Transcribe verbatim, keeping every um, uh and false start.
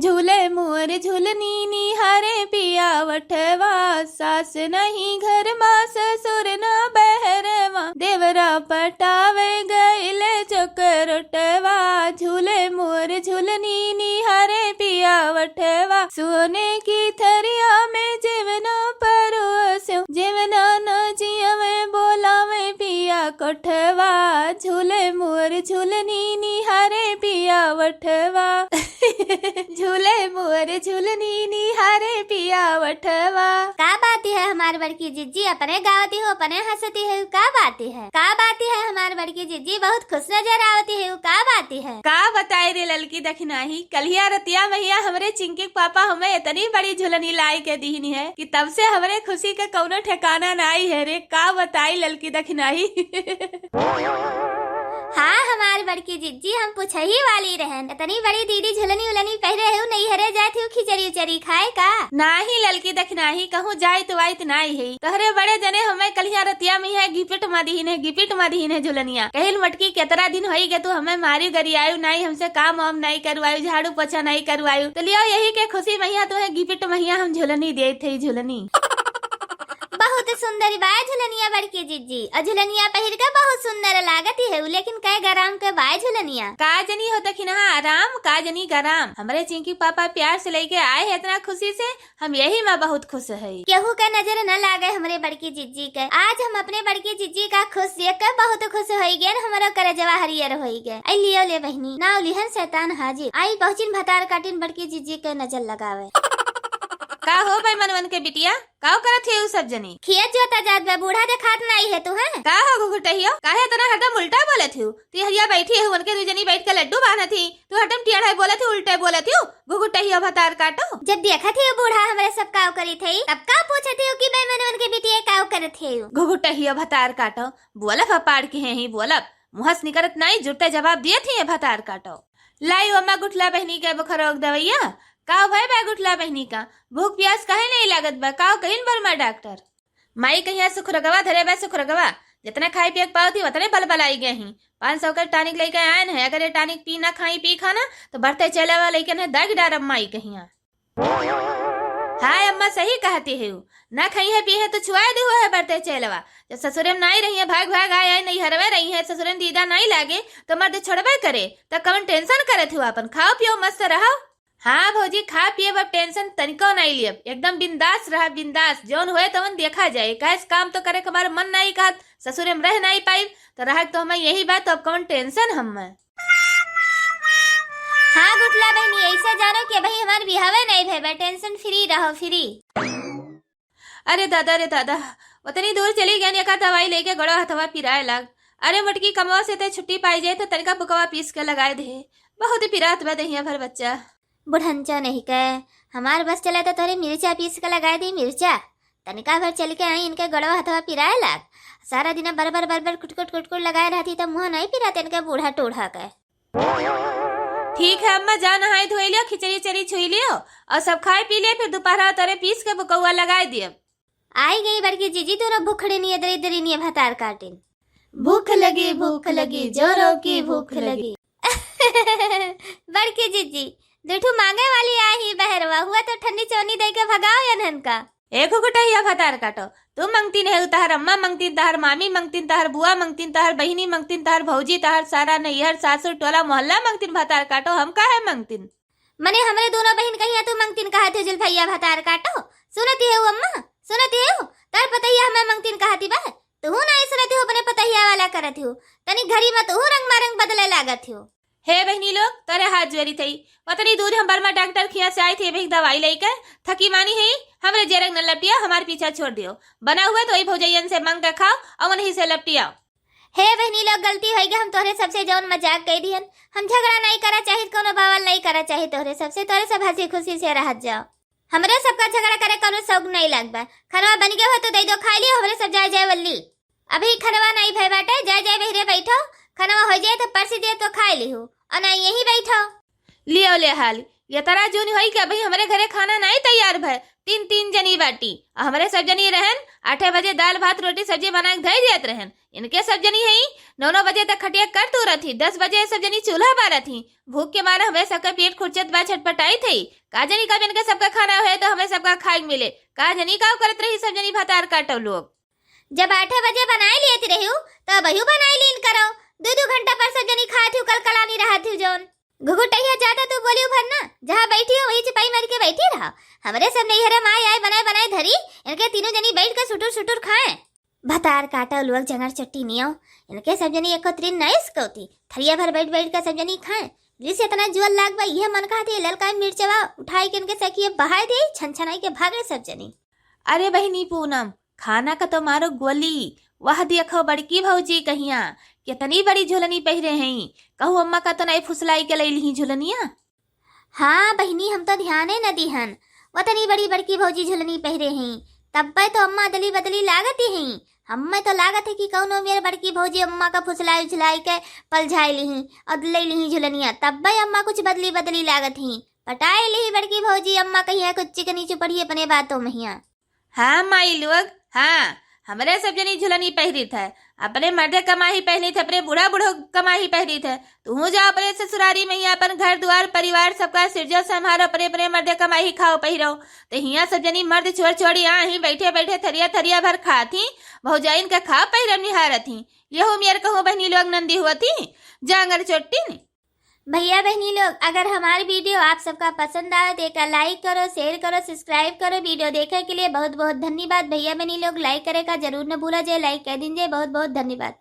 झूले मोर झुलनी निहारे पिया वठवा, सास नहीं घर मा ससुर ना बहरवा, देवरा पटावे गइले चोकरोटवा। झूले मोर झुलनी निहारे पिया वठवा, सोने की थरिया में जेवना परोस्यो, जेवना न जियवे बोलावे पिया कोठवा। झूले मोर झुलनी निहारे पिया वठवा। झूले मोर झुलनी निहारे पिया वठवा। का बात है हमार बड़की जिज्जी, अपने गावती हो, अपने हंसती है, का बात है, का बात है हमार बड़की जिज्जी, बहुत खुश नजर आवती है, का बात है। का बताई रे ललकी दखिनाही, कल्हिया रतिया महिया हमरे चिंकी के पापा हमें इतनी बड़ी झुलनी लाई के दीहनी है कि तब से हमरे खुशी के कौनो ठिकाना नाई है रे। का बताई ललकी दखिनाही। हाँ, हमार बड़की जिज्जी, हम पूछही वाली रहन, इतनी बड़ी दीदी झुलनी उलनी पहिरे हेउ, नैहरे जात हेउ खिचड़ी उचड़ी खाए का? नाही ललकी दखिनाही, कहूँ जाइत वाइत नाही है। तोहरे बड़े जने हमें कल्हिया रतिया महिया गिफ्ट मा दीहिन है, गिफ्ट मा दीहिन है झुलनिया। कहिन मोटकी, केतरा दिन होई गे तू हमें मारिउ गरियायु नाही, हमसे काम वाम नाही करवायु, झाड़ू पोछा नाही करवायु, तो लियो यही के खुशी महिया तुहे गिफ्ट महिया हम झुलनी देत है, झुलनी। बहुत सुंदर बाय झुलनिया बड़की जिज्जी, और झुलनिया पहिर के बहुत सुंदर लागती है, लेकिन कै गराम के बाय झुलनिया। का जनी हो दखिनहा आराम, का जनी गराम। हमरे चिंकी पापा प्यार से लेके आए हैं इतना खुशी से, हम यही मा बहुत खुश है। केहू के नजर न लागे हमरे बड़की जिज्जी के। आज हम अपने बड़की जिज्जी का खुश देख के बहुत खुश होई गेन, हमरो करजवा हरियर होई गे। आई लियो ले बहिनी, नाव लिहन शैतान हाजिर। आई बहुचिन भतार काटिन बड़की जिज्जी के नजर लगावे। का हो भाई मनवन के बिटिया, काव करत है उ सब जनी? खेत जोता जात बा, बूढ़ा देखात नाई है तू, हैं? का हो घुघुटहियो, काहे इतना हरदम उल्टा बोलत हूँ? तू हरिया बैठी है, उनके दू जनी बैठ के लड्डू बांधत ही, तू हरदम टेढ़े बोलत ही, उल्टे बोलत ही। घुघुटहियो भतार काटो। जब देखत ही बूढ़ा हमरे सब काव करी थे, तब का पूछत ही कि मैं मनवन के बिटिया काव करत है? घुघुटहियो भतार काटो, बोलब ह पाड़ के हैं ही बोलब, मुँह से निकरत नाई, जुरते जवाब दिए थी भतार काटो। लाई अम्मा गुठला बहनी के बुखरोग दवैया। का भय बा गुठला बहनी का? भूख प्यास काहे नहीं लागत बा? का कहिन बर्मा डॉक्टर? माई कहिया सुखरगवा धरे बा सुखरगवा। जितने खाए पिए के पावत ही, उतने बलबलाई गए ही। पाँच सौ के टॉनिक लेके आयन है, अगर ये टॉनिक पी ना खाई पी खाना, तो बढ़ते चले वाला लेके ने दाग डारब माई कहिया। हाय अम्मा, सही कहती है, ना खाई है पी है तो छुआए दे हुआ है बढ़ते चेलवा। जब ससुरे में नाई रही है, भाग भाग आए आए नहीं हरवे रही है, ससुरे में दीदा नाई लागे, तो मर्द छोड़बे करे, तो कवन टेंशन करत हो, अपन खाओ पियो मस्त रहो। हाँ भौजी, खा पिए अब टेंशन तनिको नाई लियब, एकदम बिंदास रहा, बिंदास, जौन होए तवन देखा जाए, काहे से काम तो करे के हमारे मन नाई कहत, ससुरे में रह नाई पाइब, तो रह तो हमें यही बात, तो अब कवन टेंशन हमें। हाँ गुठला बहनी, ऐसे जानो कि अभी हमार बिहावे नहीं भे बा, टेंशन फ्री रहो, फ्री। अरे दादा रे दादा, उतनी दूर चली गई, एका दवाई लेके गोड़ो हथवा पिराए लाग। अरे मोटकी, कमवा से ते छुट्टी पाई जाए तो तनिका बुकवा पीस के लगाए दे, बहुत पिरात बा दहिया भर बच्चा। बुढ़ंचा नहीं के, हमार बस चले तो तोरे मिर्चा पीस के लगाए दी, मिर्चा। तनिका भर चल के आई, इनके गोड़वा हथवा पिराए लाग। सारा दिन बर बर बर बर कुटकुट कुटकुट लगाए रहती, तब मुँह नहीं पिराते इनके बूढ़ा टूढ़ा के। ठीक है अम्मा, जा नहाई धोई लियो, खिचड़ी चरी छुई लियो और सब खाए पी लियो, फिर दोपहरा तोरे पीस के बुकौआ लगाए दियो। आई गई बड़की जीजी, दोनों भुखड़े निये दरी दरी निये भतार काटिन। भूख लगी, भूख लगी, जोरों की भूख लगी। बड़की जीजी, दुठू मांगे वाली आई बहरवा, हुआ तो ठंडी चौनी दे के भगाओ यनहन का। ए घुघुटहिया भतार काटो, तू मंगतिन है, तहर अम्मा मंगतिन, तहर मामी मंगतिन, तहर बुआ मंगतिन, तहर बहिनी मंगतिन, तहर भौजी, तहर सारा नैहर, सासुर, टोला, मोहल्ला मंगतिन भतार काटो, हम काहे मंगतिन? मने हमरे दोनों बहिन कहिया तू मंगतिन कहत हो जुल्फैया भतार काटो? सुनती है अम्मा, सुनती है, तहर पतैया हमें मंगतिन कहती बा, तू ना सुनती हो, अपने पतैया वाला करत हो, तनी घड़ी में तू रंग मा रंग बदले लागत हो। हे बहिनी लोग, तोरे हाथ जोरी थई। उतनी दूर हम बर्मा डॉक्टर खिया से आई थी, अभी दवाई लेके थकी मानी है, हमरे जेरंग न लपटिया, हमार पीछा छोड़ दियो। बना हुआ तो वही भौजैयन से मांग के खाओ और उन्हीं से लपटियाओ। हे बहिनी लोग, गलती होई गई, हम तोहरे सबसे जौन मजाक कह दिहन। हम झगड़ा नहीं करा चाहित, कोनो बवाल नहीं करा चाहित तोहरे सबसे, तोहरे सब हंसी खुशी से रहत जाओ। हमरे सबका झगड़ा करे कोनो शौक नहीं लाग बा। खाना बन गया हो तो दे दो, खा लियो, हमरे सब जाए जाए वल्ली। अभी खनवा नहीं भय बाटे, जाए जाए बहिरे बैठो, खनवा हो जाए तो परसी दे तो खाए लिहो, और नहीं यहीं बैठो। लियो ले हाल, केतरा जून होई कि अबहीं हमरे घरे खाना नाई तैयार भय। तीन, तीन जनी बाटी। अ हमरे सब जनी रहन, आठे बजे दाल भात रोटी सब्जी बनाइ के धइ दियत रहन। इनके सब जनी हई, नौ, नौ बजे तक खटिया कर तूरत ही, दस बजे सब जनी चूल्हा बारत ही। भूख के मारे हमरे सबके पेट खुरचत बा, छटपटाइत हई। का जनी कब इनके सबका खाना होए तो हमरे सबका खाए के मिले। का जनी का करत रही सब जनी भतार काटो लोग। जब आठे बजे बनाए लेत रहियो, तो अबहियो बनाए लीन करो। दू दू घंटा पर सब जनी खात हियो, कलकलानी रहत हियो जौन। घुघुटैया, ज्यादा तू बोलियो भर ना, जहाँ बैठी हो वही चिपाई मार के बैठी रहो। हमरे सब नैहरे माई आए बनाए बनाए धरी, इनके तीनों जनी बैठ के सुटुर सुटुर खाए। भतार काटो लोग जंगर चट्टी नियो, इनके सब जनी एको त्रिन नाइस कौती, थरिया भर बैठ बैठ के सब जनी खाए। ब्रिस इतना जुअल लाग बा, यह मन कहती ललका मिर्चवा उठाई के इनके सखिए बहाई दे, छन छनाई के भागे सब जनी। अरे बहिनी पूनम, खाना का तो मारो गोली। वह देखो बड़की भौजी कहिया, कितनी बड़ी झुलनी पहिरे हैं। कहू अम्मा का तो नाई फुसलाई के लैली ही झुलनिया। हाँ बहिनी, हम तो ध्याने न दिहन। वतनी बड़ी बड़की भौजी झुलनी पहिरे हैं, तब्बे तो अम्मा अदली बदली लागत ही हैं। हम्मे तो लागत है कि कौनो मेर बड़की भौजी अम्मा का फुसलाई उछलाई के पलझाई लिही और ले लिही झुलनिया, तब्बे अम्मा कुछ बदली बदली लागत ही। पटाए लिही बड़की भौजी, अम्मा कहिया कुछ चिकनी चुपड़ी अपने बातों महिया। हाँ माई लोग, हाँ, हमरे सब जनी झुलनी पहिरित है, अपने मर्दे कमाही पहिरित है, अपने बूढ़ा बूढ़ो कमाही पहिरित है। तुहूँ जाओ अपने ससुरारी महिया, अपन घर दुआर परिवार सबका सिरजो संभारो, अपने अपने मर्दे कमाही खाओ पहिरो। तो हियाँ सब जनी मर्द छोड़ छोड़ी आ ही बैठे बैठे थरिया थरिया भर खात ही, भौजाइन का खाओ पहिरम निहारत ही। यहू मेर कहूँ बहिनी लोग नंदी हुआ थी, जांगर चोटिन। भैया बहिनी लोग, अगर हमार video आप सबका पसंद आवे तो एका like करो, share करो, subscribe करो। Video देखे के लिए बहुत बहुत धन्यवाद। भैया बहिनी लोग, like करे का जरूर न भूला जाए, like कर दीजिए। बहुत बहुत धन्यवाद।